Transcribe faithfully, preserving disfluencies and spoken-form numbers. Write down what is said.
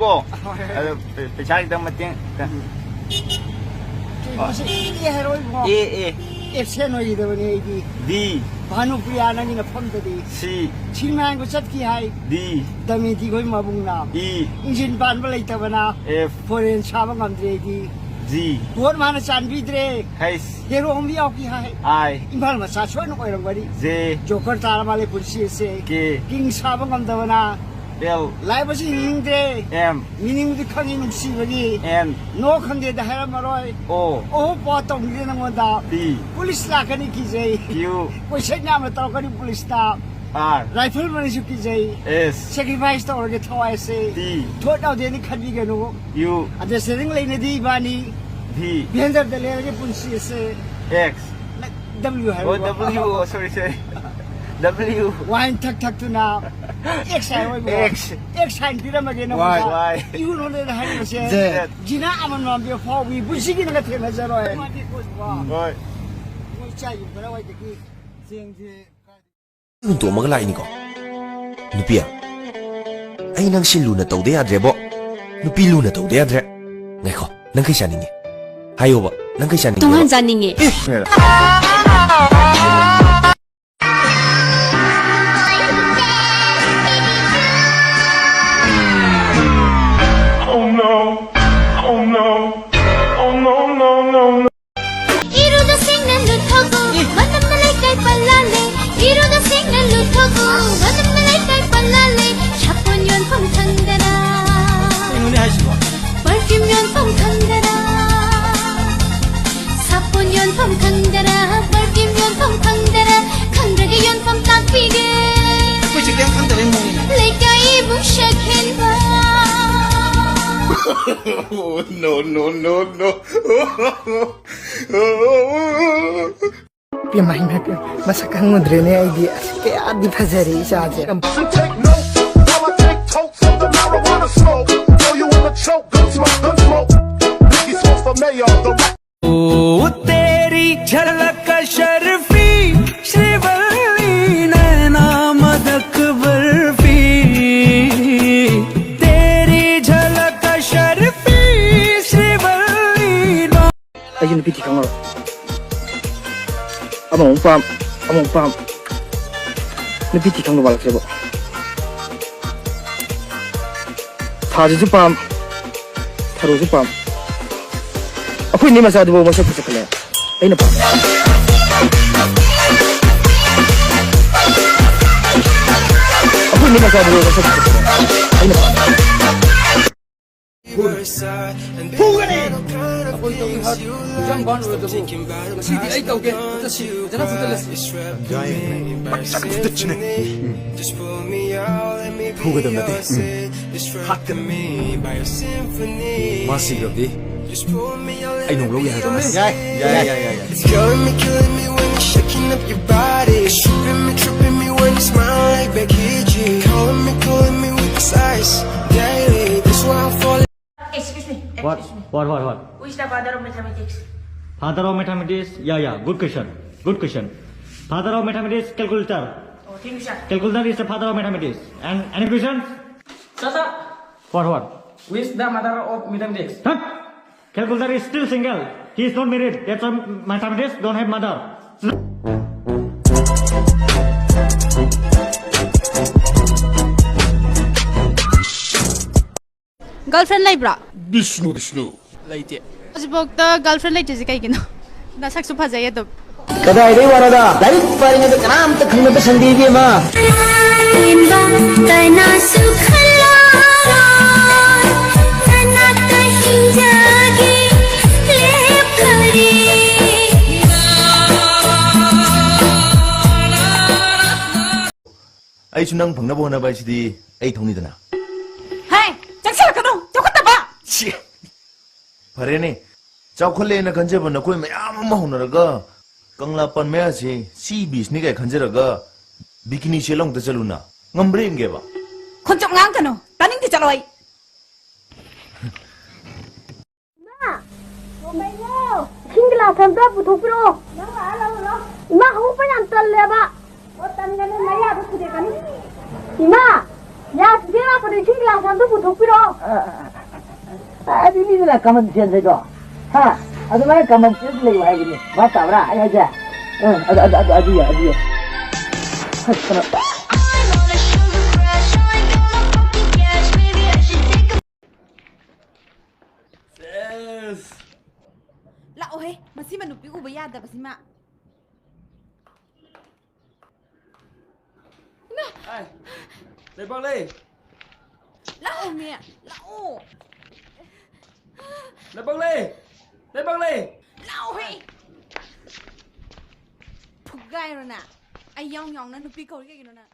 ꯀꯣ꯫ ꯍꯣꯏ, ꯍꯣꯏ꯫ ꯑꯗꯣ ꯄꯩ-, ꯄꯩꯁꯥ ꯈꯤꯇꯪ ꯃꯇꯦꯡ ꯈꯤꯇꯪ꯫ ꯀꯩꯅꯣꯁꯦ ꯏꯗꯤ ꯍꯥꯏꯔꯣꯏꯕꯣ꯫ ꯑꯦ, ꯑꯦ꯫ ꯑꯦꯞꯁꯦꯟ ꯑꯣꯏꯈꯤꯗꯕꯅꯦ ꯑꯩꯗꯤ꯫ ꯗꯤ꯫ ꯚꯥꯅꯨꯄ꯭ꯔꯤꯌꯥ ꯅꯪꯒꯤ ꯅꯐꯝꯗꯗꯤ꯫ ꯁꯤ꯫ ꯁꯤꯅꯦꯃꯥ ꯌꯦꯡꯕ ꯆꯠꯈꯤ ꯍꯥꯏ꯫ ꯗꯤ꯫ ꯗꯃꯦꯗꯤ ꯈꯣꯏ ꯃꯕꯨꯡꯅ꯫ ꯏ꯫ ꯏꯟꯖꯤꯟ ꯄꯥꯟꯕ ꯂꯩꯇꯕꯅ꯫ ꯑꯦꯐ꯫ ꯐꯣꯔꯦꯟ ꯁꯥꯕ ꯉꯝꯗ꯭ꯔꯦ ꯑꯩꯗꯤ꯫ ꯖꯤ꯫ ꯚꯣꯠ ꯃꯥꯅ ꯆꯥꯟꯕꯤꯗ꯭ꯔꯦ꯫ ꯍꯩꯁ꯫ ꯍꯦꯔꯣ ꯑꯃ ꯌꯥꯎꯈꯤ ꯍꯥꯏ꯫ ꯑꯥꯏ꯫ ꯏꯝꯐꯥꯜ ꯃꯆꯥ ꯁꯣꯏꯅ ꯑꯣꯏꯔꯝꯒꯅꯤ꯫ ꯖꯦ꯫ ꯖꯣꯀꯔ ꯇꯥꯔ ꯃꯥꯜꯂꯦ ꯄꯨꯟꯁꯤ ꯑꯁꯦ꯫ ꯀꯦ꯫ ꯀꯤꯡ ꯁꯥꯕ ꯉꯝꯗꯕꯅ꯫ ꯑꯦꯜ꯫ ꯂꯥꯏꯕꯁꯤ ꯍꯤꯡꯅꯤꯡꯗ꯭ꯔꯦ꯫ ꯑꯦꯝ꯫ ꯃꯤꯅꯤꯡꯗꯤ ꯈꯪꯉꯤ ꯅꯨꯡꯁꯤꯕꯒꯤ꯫ ꯑꯦꯟ꯫ ꯅꯣ ꯈꯪꯗꯦꯗ ꯍꯥꯏꯔꯝꯃꯔꯣꯏ꯫ ꯑꯣ꯫ ꯑꯣꯍꯣ ꯄꯣ ꯇꯧꯅꯤꯡꯗꯦ ꯅꯉꯣꯟꯗ꯫ ꯄꯤ꯫ ꯄꯨꯂꯤꯁ ꯂꯥꯛꯀꯅꯤ ꯀꯤꯖꯩ꯫ ꯀ꯭ꯌꯨ꯫ ꯀꯣꯏꯁꯟ ꯌꯥꯝꯅ ꯇꯧꯔꯛꯀꯅꯤ ꯄꯨꯂꯤꯁꯇ꯫ ꯑꯥꯔ꯫ ꯔꯥꯏꯐꯜ ꯃꯅꯤꯁꯨ ꯀꯤꯖꯩ꯫ ꯑꯦꯁ꯫ ꯁꯦꯀ꯭ꯔꯤꯐꯥꯏꯁ ꯇꯧꯔꯒꯦ ꯊꯋꯥꯏꯁꯦ꯫ ꯇꯤ꯫ ꯊꯣꯠ ꯌꯥꯎꯗꯦꯅ ꯈꯟꯕꯤꯒꯅꯨ꯫ ꯌꯨ꯫ ꯑꯟꯗꯔꯁꯇꯦꯟꯗꯤꯡ ꯂꯩꯅꯗꯤ ꯏꯕꯥꯅꯤ꯫ ꯚꯤ꯫ ꯚꯦꯟꯗꯔꯗ ꯂꯩꯔꯒꯦ ꯄꯨꯟꯁꯤ ꯑꯁꯦ꯫ ꯑꯦꯛꯁ꯫ ꯗꯕ꯭ꯂꯤꯌꯨ ꯍꯥꯏꯕ꯫ ꯑꯣ, ꯗꯕ꯭ꯂꯤꯌꯨ, ꯑꯣ, ꯁꯣꯔꯤ, ꯁꯣꯔꯤ꯫ ꯗꯕ꯭ꯂꯤꯌꯨ꯫ ꯋꯥꯏꯟ ꯊꯛ ꯊꯛꯇꯨꯅ ꯑꯦꯛꯁ ꯍꯥꯏꯔꯣꯏꯕꯣ꯫ ꯑꯦꯛꯁ꯫ ꯑꯦꯛꯁ ꯍꯥꯏꯅ ꯄꯤꯔꯝꯃꯒꯦ ꯅꯉꯣꯟꯗ꯫ ꯋꯥꯏ꯫ ꯏꯍꯨꯟ ꯍꯨꯟꯅꯅ ꯍꯥꯏꯔꯤꯕꯁꯦ꯫ ꯖꯦꯠ꯫ ꯖꯤꯅꯥ ꯑꯃꯟ ꯃꯥꯟꯕꯤ ꯐꯥꯎꯕꯤ ꯄꯨꯟꯁꯤꯒꯤ ꯅꯪꯒ ꯊꯦꯡꯅꯖꯔꯣꯏ꯫ ꯍꯣꯏ꯫ ꯃꯣꯏ ꯆꯥꯏ ꯌꯨꯝ ꯀꯗꯥꯏꯋꯥꯏꯗꯒꯤ ꯆꯦꯡꯁꯦ꯫ ꯇꯣꯝꯃꯒ ꯂꯥꯛꯏꯅꯤꯀꯣ꯫ ꯅꯨꯄꯤ, ꯑꯩ ꯅꯪꯁꯤ ꯂꯨꯅ ꯇꯧꯗ ꯌꯥꯗ꯭ꯔꯦꯕꯣ꯫ ꯅꯨꯄꯤ ꯂꯨꯅ ꯇꯧꯗ ꯌꯥꯗ꯭ꯔꯦ꯫ ꯉꯥꯏꯈꯣ, ꯅꯪ ꯀꯩ ꯆꯥꯅꯤꯡꯉꯤ? ꯍꯥꯏꯌꯣꯕ, ꯅꯪ ꯀꯩ ꯆꯥꯅꯤꯡꯉꯤ? ꯇꯣꯉꯥꯟ ꯆꯥꯅꯤꯡꯉꯦ꯫ ꯑꯦ! Oh no, oh no, oh no, no, no, no. ꯏꯔꯨꯗ ꯁꯦꯡꯅ ꯂꯨꯊꯣꯛꯎ, ꯃꯇꯝꯗ ꯂꯩꯀꯥꯏ ꯄꯜꯂꯥꯜꯂꯦ꯫ ꯏꯔꯨꯗ ꯁꯦꯡꯅ ꯂꯨꯊꯣꯛꯎ, ꯃꯇꯝꯗ ꯂꯩꯀꯥꯏ ꯄꯜꯂꯥꯜꯂꯦ꯫ ꯁꯥꯄꯣꯟ ꯌꯣꯟꯐꯝ ꯈꯪꯗꯅ꯫ ꯀꯩꯅꯣꯅꯦ ꯍꯥꯏꯁꯤꯕꯣ? ꯄꯔꯐ꯭ꯌꯨꯝ ꯌꯣꯟꯐꯝ ꯈꯪꯗꯅ꯫ ꯁꯥꯄꯣꯟ ꯌꯣꯟꯐꯝ ꯈꯪꯗꯅ, ꯄꯔꯐ꯭ꯌꯨꯝ ꯌꯣꯟꯐꯝ ꯈꯪꯗꯅ, ꯈꯪꯗ꯭ꯔꯒ ꯌꯣꯟꯐꯝ ꯇꯥꯛꯄꯤꯒꯦ꯫ ꯑꯩꯈꯣꯏꯁꯦ ꯀꯩꯝ ꯈꯪꯗꯕꯩ ꯃꯑꯣꯡꯅꯤꯅꯦ꯫ ꯂꯩꯀꯥꯏ ꯏꯕꯨꯡ ꯁꯛꯍꯦꯟꯕ꯫ Oh, no, no, no, no. ꯏꯃꯥ, ꯏꯃꯥ, ꯏꯃꯥ, ꯃꯁꯛ ꯈꯪꯉꯨꯗ꯭ꯔꯦꯅꯦ ꯑꯩꯗꯤ꯫ ꯑꯁ, ꯀꯌꯥꯗꯤ ꯐꯖꯔꯦ ꯏꯆꯥꯁꯦ꯫ Take note, while I take toke from the marijuana smoke. Throw you in the choke, gun smoke, gun smoke. Biggie smoke for mayor, the ओ तेरी झलक अशरफी, श्रीवल्ली नैना मदक बर्फी, तेरी ꯅꯨꯄꯤ ꯊꯤ ꯈꯪꯉꯔꯣꯏ꯫ ꯑꯃꯃꯨꯛ ꯄꯥꯝ, ꯑꯃꯃꯨꯛ ꯄꯥꯝ꯫ ꯅꯨꯄꯤ ꯊꯤ ꯈꯪꯗꯧ ꯃꯥꯜꯂꯛꯇ꯭ꯔꯦꯕꯣ꯫ ꯊꯥꯁꯤꯁꯨ ꯄꯥꯝ, ꯊꯔꯣꯁꯨ ꯄꯥꯝ꯫ ꯑꯩꯈꯣꯏ ꯅꯦ ꯃꯆꯥꯗꯨꯐꯥꯎ ꯃꯁꯛ ꯐꯖꯈꯠꯂꯦ꯫ ꯑꯩꯅ ꯄꯥꯝꯃꯦ꯫ ꯑꯩꯈꯣꯏ ꯅꯦ ꯃꯆꯥꯗꯨꯐꯥꯎ ꯃꯁꯛ ꯐꯖꯈꯠꯂꯦ꯫ ꯑꯩꯅ ꯄꯥꯝꯃꯦ꯫ ꯐꯨꯒꯅꯤ! ꯑꯩꯈꯣꯏ ꯇꯧꯏ ꯍꯥꯏ꯫ ꯌꯥꯝ ꯕꯥꯟ ꯑꯣꯏꯔꯗꯕꯣ? ꯉꯁꯤꯗꯤ ꯑꯩ ꯇꯧꯒꯦ꯫ ꯐꯨꯗꯠꯁꯤ꯫ ꯐꯖꯅ ꯐꯨꯗꯠꯂꯁꯤ꯫ ꯌꯥꯏ꯫ ꯐꯖꯅ ꯐꯨꯗꯠꯁꯤꯅꯦ꯫ ꯐꯨꯒꯗꯕ ꯅꯠꯇꯦ꯫ ꯍꯥꯠꯀꯗꯕ꯫ ꯃꯥ ꯁꯤꯈ꯭ꯔꯕꯗꯤ ꯑꯩ ꯅꯣꯡ ꯂꯧ ꯌꯥꯏ ꯍꯥꯏꯕ꯫ ꯌꯥꯏ, ꯌꯥꯏ, ꯌꯥꯏ, ꯌꯥꯏ, ꯌꯥꯏ꯫ It's killing me, killing me when you're shaking up your body. It's tripping me, tripping me when you smile like Becky G. Calling me, calling me with the sighs daily. That's why I'm falling. Excuse me, what? Excuse me. What, what, what? Who is the father of mathematics? Father of mathematics? Yeah, yeah, good question. Good question. Father of mathematics, calculator. Oh, thank you, sir. Calculator is the father of mathematics. And any questions? Sir, sir. What, what? Who is the mother of mathematics? Huh? Calculator is still single. He is not married. That's why mathematics don't have mother. Girlfriend ꯂꯩꯕ꯭ꯔꯥ? ꯕꯤꯁꯅꯨ, ꯕꯤꯁꯅꯨ꯫ ꯂꯩꯇꯦ꯫ ꯍꯧꯖꯤꯛꯐꯥꯎꯗ girlfriend ꯂꯩꯇ꯭ꯔꯤꯁꯦ ꯀꯩꯒꯤꯅꯣ? ꯅꯁꯛꯁꯨ ꯐꯖꯩ ꯑꯗꯨꯝ꯫ ꯀꯗꯥꯏꯗꯩ ꯋꯥꯅꯣꯗ? ꯂꯥꯏꯔꯤꯛ ꯄꯥꯔꯤꯉꯩꯗ ꯀꯅꯥꯝꯇ ꯈꯪꯅꯕ ꯁꯪꯗꯦ, ꯏꯕꯦꯝꯃ꯫ ꯀꯅꯥꯁꯨ ꯈꯜꯂꯔꯣꯏ, ꯅꯅꯥꯛꯇ ꯍꯤꯡꯖꯒꯦ ꯂꯦꯞꯈꯔꯦ꯫ ꯑꯩꯁꯨ ꯅꯪ ꯐꯪꯅꯕ ꯍꯣꯠꯅꯕ ꯍꯥꯏꯁꯤꯗꯤ ꯑꯩ ꯊꯧꯅꯤꯗꯅ꯫ ꯍꯦ! ꯆꯪꯁꯤꯜꯂꯛꯀꯅꯨ! ꯆꯥꯎꯈꯠꯇꯕ! ꯁꯤ! ꯐꯔꯦꯅꯦ, ꯆꯥꯎꯈꯠꯂꯦꯅ ꯈꯟꯖꯕ ꯅꯈꯣꯏ ꯃꯌꯥꯝ ꯑꯃ ꯍꯧꯅꯔꯒ ꯀꯪꯂꯥ ꯄꯥꯟ ꯃꯌꯥꯁꯦ sea beachꯅꯤ ꯀꯥꯏ ꯈꯟꯖꯔꯒ bikini ꯁꯦꯠꯂ ꯑꯃꯨꯛꯇ ꯆꯠꯂꯨꯅ꯫ ꯉꯝꯕ꯭ꯔꯥ ꯌꯦꯡꯒꯦꯕ? ꯈꯣꯟꯆꯞ ꯉꯥꯡꯒꯅꯨ! ꯇꯥꯅꯤꯡꯗꯦ, ꯆꯠꯂꯣ ꯑꯩ꯫ ꯏꯃꯥ! ꯀꯩꯅꯣ? ꯏꯁꯤꯡ ꯒꯤꯂꯥꯁ ꯑꯝꯇ ꯄꯨꯊꯣꯛꯄꯤꯔꯛꯑꯣ꯫ ꯅꯪ ꯂꯥꯛꯑ ꯂꯧꯔꯨ ꯂꯥꯎ꯫ ꯏꯃꯥ, ꯍꯧꯒꯠꯄ ꯌꯥꯝ ꯇꯜꯂꯦꯕ꯫ ꯑꯣ, ꯇꯟꯒꯅꯨ, ꯅꯌꯥꯗꯣ ꯊꯨꯗꯦꯛꯀꯅꯤ꯫ ꯏꯃꯥ! ꯌꯥ ꯊꯨꯗꯦꯛ ꯂꯥꯛꯄꯗ ꯏꯁꯤꯡ ꯒꯤꯂꯥꯁ ꯑꯝꯇ ꯄꯨꯊꯣꯛꯄꯤꯔꯛꯑꯣ꯫ ꯑ, ꯑ, ꯑ, ꯑꯗꯨꯅꯤꯗꯅ common sense ꯍꯥꯏꯗꯣ꯫ ꯍꯥ? ꯑꯗꯨꯃꯥꯏꯅ ꯀꯃꯟ ꯁꯦꯟꯁ ꯂꯩꯌꯨ ꯍꯥꯏꯕꯅꯤ꯫ ꯚꯥꯞ ꯇꯥꯕ꯭ꯔꯥ ꯑꯩ ꯍꯥꯏꯁꯦ? ꯑ, ꯑꯗꯨ, ꯑꯗꯨ, ꯑꯗꯨ, ꯑꯗꯨ ꯌꯥꯏ, ꯑꯗꯨ ꯌꯥꯏ꯫ ꯍꯩ, ꯀꯩꯅꯣ꯫ ꯁꯦꯁ! ꯂꯥꯛꯑꯣꯍꯦ, ꯃꯁꯤꯃ ꯅꯨꯄꯤ ꯎꯕ ꯌꯥꯗꯕꯁꯤꯃ꯫ ꯂꯩꯕꯥꯛꯂꯩ! ꯂꯥꯛꯑꯣꯃꯤ, ꯂꯥꯛꯑꯣ꯫ ꯂꯩꯕꯥꯛꯂꯩ! ꯂꯩꯕꯥꯛꯂꯩ! ꯂꯥꯛꯑꯣꯍꯦ! ꯐꯨꯒꯥꯏꯔꯣ ꯅꯪ? ꯑꯩ ꯌꯥꯎ ꯌꯥꯎꯅ ꯅꯨꯄꯤ ꯀꯧꯔꯤ ꯀꯩꯒꯤꯅꯣ ꯅꯪ?